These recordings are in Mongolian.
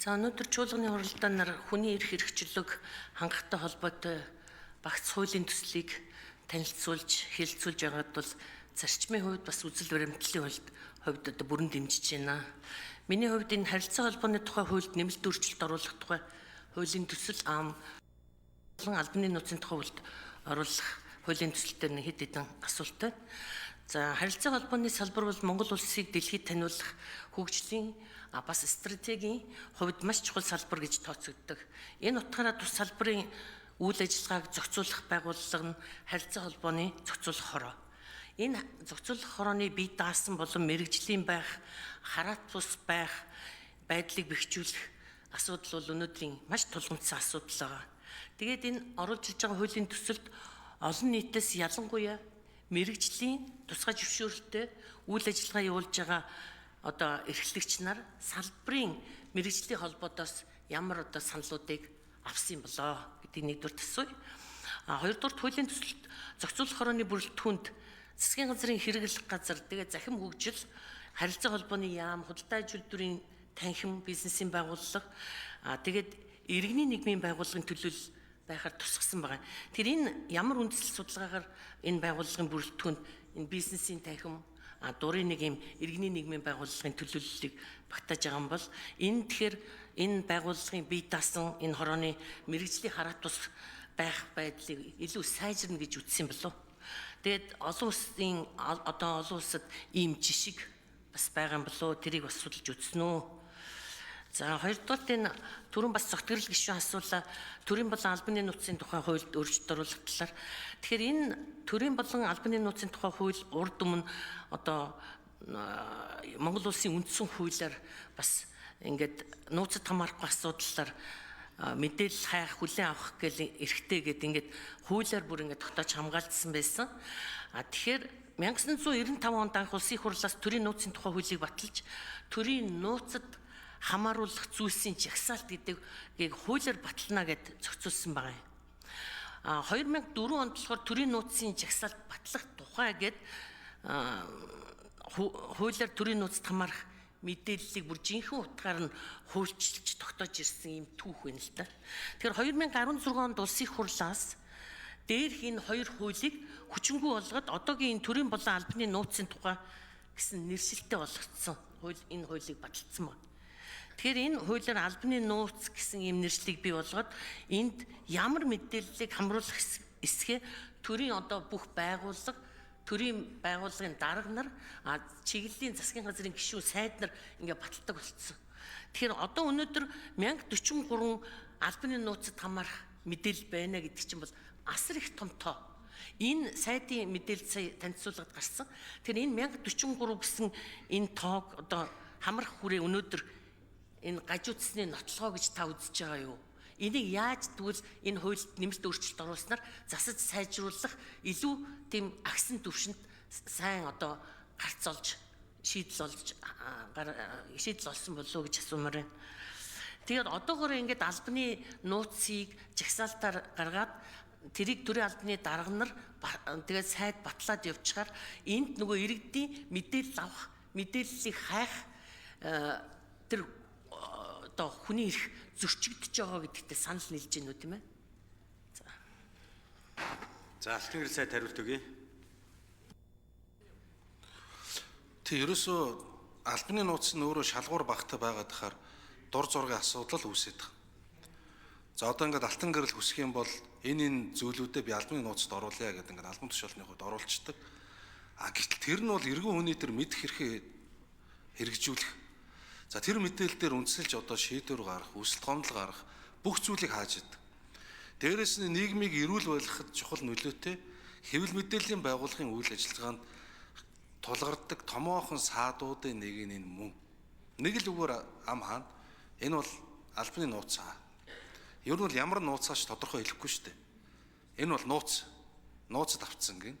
За өнөөдөр чуулганы хуралдаанаар хүний эрх эрхчлөлөг хангахтай холбоотой багц хуулийн төслийг танилцуулж, хэлэлцүүлж байгаад бол зарчмын хувьд бас үзэл баримтлалын хувьд одоо бүрэн дэмжиж байна. Миний хувьд энэ харилцаа холбооны тухай хуульд нэмэлт өөрчлөлт оруулах тухай хуулийн төсөл болон албаны нууцын тухай хуульд оруулах хуулийн төсөл дээр нэг хэд хэдэн асуулт байна. За харилцаа холбооны салбар бол Монгол улсыг дэлхийд таниулах хөгжлийн бас стратегийн хувьд маш чухал салбар гэж тооцогддог. Энэ утгаараа тус салбарын үйл ажиллагааг зохицуулах байгууллага нь харилцаа холбооны зохицуулах хороо. Энэ зохицуулах хорооны бие даасан болон мэрэгжлийн байх, хараат бус байх байдлыг бэхжүүлэх асуудал бол өнөөдрийн маш тулгамдсан асуудал байгаа. Тэгээд энэ оруулж ирж байгаа хуулийн төсөлд олон нийтээс ялангуяа мэрэгжлийн тусгай зөвшөөрөлтөй үйл ажиллагаа явуулж байгаа одоо эрхлэгч нар салбарын мэрэгжлийн холбоодоос ямар одоо саналуудыг авсан юм болоо гэдгийг нэгдүгээр асууя. А хоёрдугаар хуулийн төсөлд зохицуулах хорооны бүрэлдэхүүнд засгийн газрын хэрэглэх газар, тэгээ захим хөгжил, харилцаа холбооны яам, худалдаа аж үйлдвэрийн танхим, бизнесийн байгууллага, тэгээд иргэний нийгмийн байгууллагын төлөөлөл байхаар тусгасан байгаа. Тэр энэ ямар үндсэл судалгаагаар энэ байгууллагын бүрэлдэхүүнд энэ бизнесийн танхим, дурын нэг юм иргэний нийгмийн байгууллагын төлөөллийг багтааж байгаа юм бол энэ тэгэхээр энэ байгууллагын бие даасан энэ хорооны мэрэгжлийн хараат тус байх байдлыг илүү сайжирна гэж үзсэн юм болов. Тэгээд олон улсын одоо олон улсад ийм жишг бас байгаа юм болов, тэрийг бас судалж үзсэн үү? За хоёрдугаарт энэ түрүүн бас цогтгөрөл гишүүн асуулаа төрийн болон албаны нууцын тухай хуульд өөрчлөлт оруулах талаар. Тэгэхээр энэ төрийн болон албаны нууцын тухай хууль урд өмнө одоо Монгол улсын үндсэн хуулиар бас ингээд нууцад хамаарахгүй асуудлаар мэдээлэл хайх, хүлээн авах гэл эрхтэй гэд ингээд хуулиар бүр ингээд тогтоож хамгаалцсан байсан. А тэгэхээр 1995 онд анх улсын их хурлаас төрийн нууцын тухай хуулийг баталж төрийн нууцад хамааруулах зүйлсийн жагсаалт гэдгийг хуулиар батална гэд зохицуулсан байгаа юм. А 2004 онд болохоор төрийн нууцын жагсаалт батлах тухай гэд хуулиар төрийн нууцад хамаарах мэдээллийг бүр жинхэнэ утгаар нь хуульчилж тогтоож ирсэн юм түүх байна л да. Тэгэхээр 2016 онд улсын их хурлаас дээрх энэ хоёр хуулийг хүчингүй болгоод одоогийн энэ төрийн болон албаны нууцын тухай гэсэн нэршилтэй болгоцсон хууль энэ хуулийг баталсан байна. Тэгэхээр энэ хуулиар албаны нууц гэсэн ийм нэршлиг бий болгоод энд ямар мэдээллийг хамруулах эсхээ төрийн одоо бүх байгууллага, төрийн байгууллагын дарга нар, чиглэлийн засгийн газрын гишүүн сайд нар ингээ баталдаг болцсон. Тэгэхээр одоо өнөөдөр 1043 албаны нууцад хамаарах мэдээлэл байна гэдэг чинь бол асар их том тоо. Энэ сайдын мэдээлэл сая танилцуулгад гарсан. Тэгэхээр энэ 1043 гэсэн энэ тоог одоо хамрах хүрээ өнөөдөр энэ гажуудсны нотлогоо гэж та үзэж байгаа юу? Энийг яаж тэгвэл энэ хуульд нэмэлт өөрчлөлт оруулснаар засаж сайжруулах илүү тийм агсан төвшөнд сайн одоо гарц олж шийдэл олж шийдэл олсон болов уу гэж асуумаар байна. Тэгээд одоогоор ингээд албаны нууцыг жагсаалтаар гаргаад тэрийг төрийн албаны дарга нар тэгээд сайд батлаад явчихаар энд нөгөө иргэдийн мэдээлэл авах, мэдээллийг хайх тэр одоо хүний эрх зөрчигдөж байгаа гэдэгтээ санал нийлж байна уу тийм ээ? За. За Алтан гэрэл сайд хариулт өгье. Тэг ерөөсөө албаны нууц нь өөрөө шалгуур багтай байгаад хахаар дур зургийн асуудал үүсээд байгаа. За одоо ингээд алтан гэрэл хүсэх юм бол энэ зүйлүүдээ би албаны нууцад оруулъя гэдэг ингээд албан тушаалны хувьд оруулцдаг. А гэтэл тэр нь бол эргэн хүний тэр мэдэх эрхээ хэрэгжүүлэх. За тэр мэдээлэл дээр үндэслэж одоо шийдвэр гаргах, хүсэлт гомдол гаргах бүх зүйлийг хааж идэг. Дээрээс нь нийгмийг эрүүл байлгахад чухал нөлөөтэй хэвлэл мэдээллийн байгууллагын үйл ажиллагаанд тулгардаг томоохон саадуудын нэг нь энэ мөн. Нэг л үгээр ам хаана. Энэ бол албаны нууц. Ер нь бол ямар нууцаач тодорхой хэлэхгүй шүү дээ. Энэ бол нууц. Нууцад автсан гин.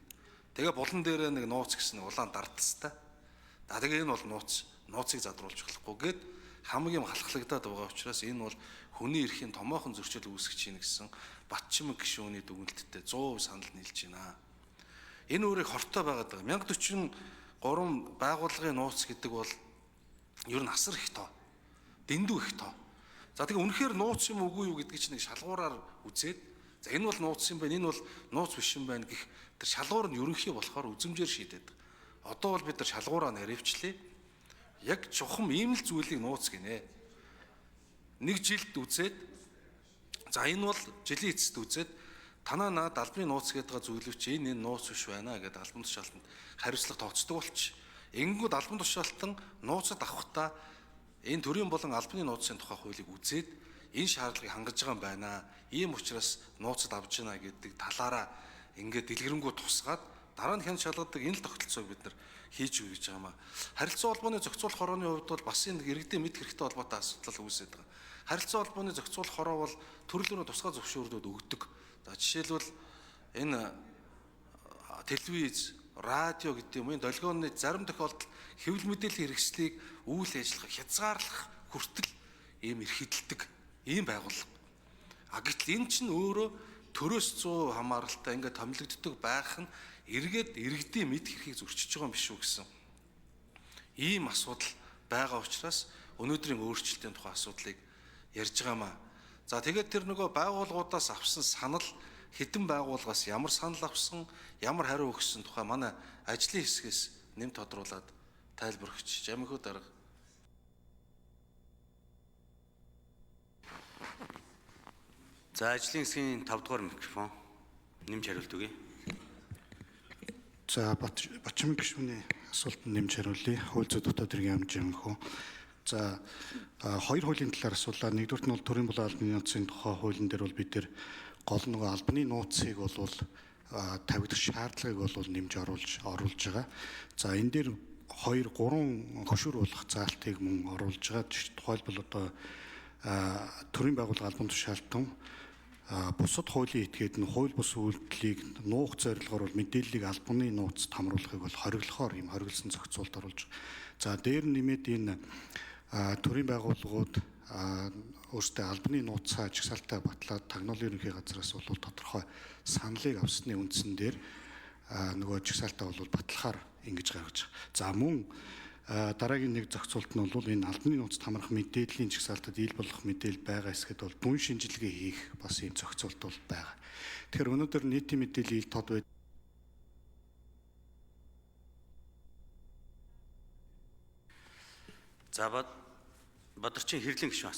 Тэгээ булан дээрээ нэг нууц гэсэн нэг улаан дарталтай. За тэгээ энэ бол нууц. Нууцыг задруулж болохгүй гэд хамаг юм халахлагдаад байгаа учраас энэ бол хүний эрхийн томоохон зөрчил үүсгэж байна гэсэн Батчимэг гишүүний дүгнэлттэй 100% санал нийлж байна. Энэ өөрийг хортой байгаад байгаа. 1043 байгууллагын нууц гэдэг бол ер нь асар их тоо. Дэндүү их тоо. За тэгээ үнэхээр нууц юм үгүй юу гэдгийг чинь нэг шалгуураар үзээд за энэ бол нууц юм байна, энэ бол нууц биш юм байна гэх тэр шалгуур нь ерөнхий болохоор үзэмжээр шийдээд. Одоо бол бид нар шалгуураа наривчлээ. Яг чухам ийм л зүйлийг нууц гинэ. Нэг жилд үзээд за энэ бол жилийн эцэст үзээд танаа наад албаны нууц гэдэг байгаа зүйлүү чи энэ нууц биш байна гэдэг албан тушаалтанд хариуцлага тооцдог болч. Ингэнгүүт албан тушаалтан нууцад авахдаа энэ төрийн болон албаны нууцын тухай хуулийг үзээд энэ шаардлагыг хангаж байгаа юм байна. Ийм учраас нууцад авч байна гэдэг талаараа ингээд дэлгэрэнгүй тусгаад дараа нь хэн шалгадаг энэ л тогтолцоог бид нар хийж өгье гэж байгаа юм а. Харилцан холбооны зохицуулах хорооны хувьд бол бас энэ иргэдийн мэд хэрэгтэй холбоотой асуудал үүсээд байгаа. Харилцан холбооны зохицуулах хороо бол төрөл бүрийн тусгай зөвшөөрлүүд өгдөг. За жишээлбэл энэ телевиз, радио гэдэг юм энэ долгионы зарим тохиолдолд хэвлэл мэдээллийн хэрэгслийг үйл ажиллагаа хязгаарлах хүртэл ийм эрх эдэлдэг ийм байгууллага. А гэтэл энэ чинь өөрөө төрөөс 100% хамааралтай ингээд томилогддог байх нь эргээд иргэдийн мэд хэрхийг зөрчиж байгаа юм биш үү гэсэн ийм асуудал байгаа учраас өнөөдрийн өөрчлөлтийн тухай асуудлыг ярьж байгаа маа. За тэгээд тэр нөгөө байгууллагуудаас авсан санал хэдэн байгууллагаас ямар санал авсан, ямар хариу өгсөн тухай манай ажлын хэсгээс нэм тодруулаад тайлбар өгч. Жамихүү дарга. За ажлын хэсгийн 5 дугаар микрофон нэмж хариулт өгье. За Батчимын гишүүний асуултанд нэмж хариулъя. Хууль зүйн дотоод хэргийн яам Жамхүү. За хоёр хуулийн талаар асуулаа. Нэгдүгüрт нь бол төрийн болон албаны нууцын тухай хуулийн дээр бол бид тэр гол нөгөө албаны нууцыг бол тавигдах шаардлагыг бол нэмж оруулж байгаа. За энэ дээр 2 3 хөшүүр болох заалтыг мөн оруулж байгаа. Тухайлбал одоо төрийн байгууллага албан тушаалтан бусад хуулийн этгээд нь хууль бус үйлдэлийг нуух зорилгоор бол мэдээллийг албаны нууцд хамруулахыг бол хориглохоор ийм хориглосон зохицуулт оруулж. За дээр нэмээд энэ төрийн байгууллагууд өөрсдөө албаны нууцаа жагсаалтаа батлаад тагнуулын ерөнхий газраас бол тодорхой саналыг авсны үндсэн дээр нөгөө жагсаалтаа бол батлахаар ингэж гаргаж байгаа. За мөн дараагийн нэг зохицуулт нь бол энэ албаны нууцд хамрах мэдээллийн жагсаалтад ил болох мэдээлэл байгаа эсэхэд бол дүн шинжилгээ хийх бас ийм зохицуулт бол байгаа. Тэгэхээр өнөөдөр нийтийн мэдээллийн ил тод байд. За Бадарчин хэрлэн гишүүн.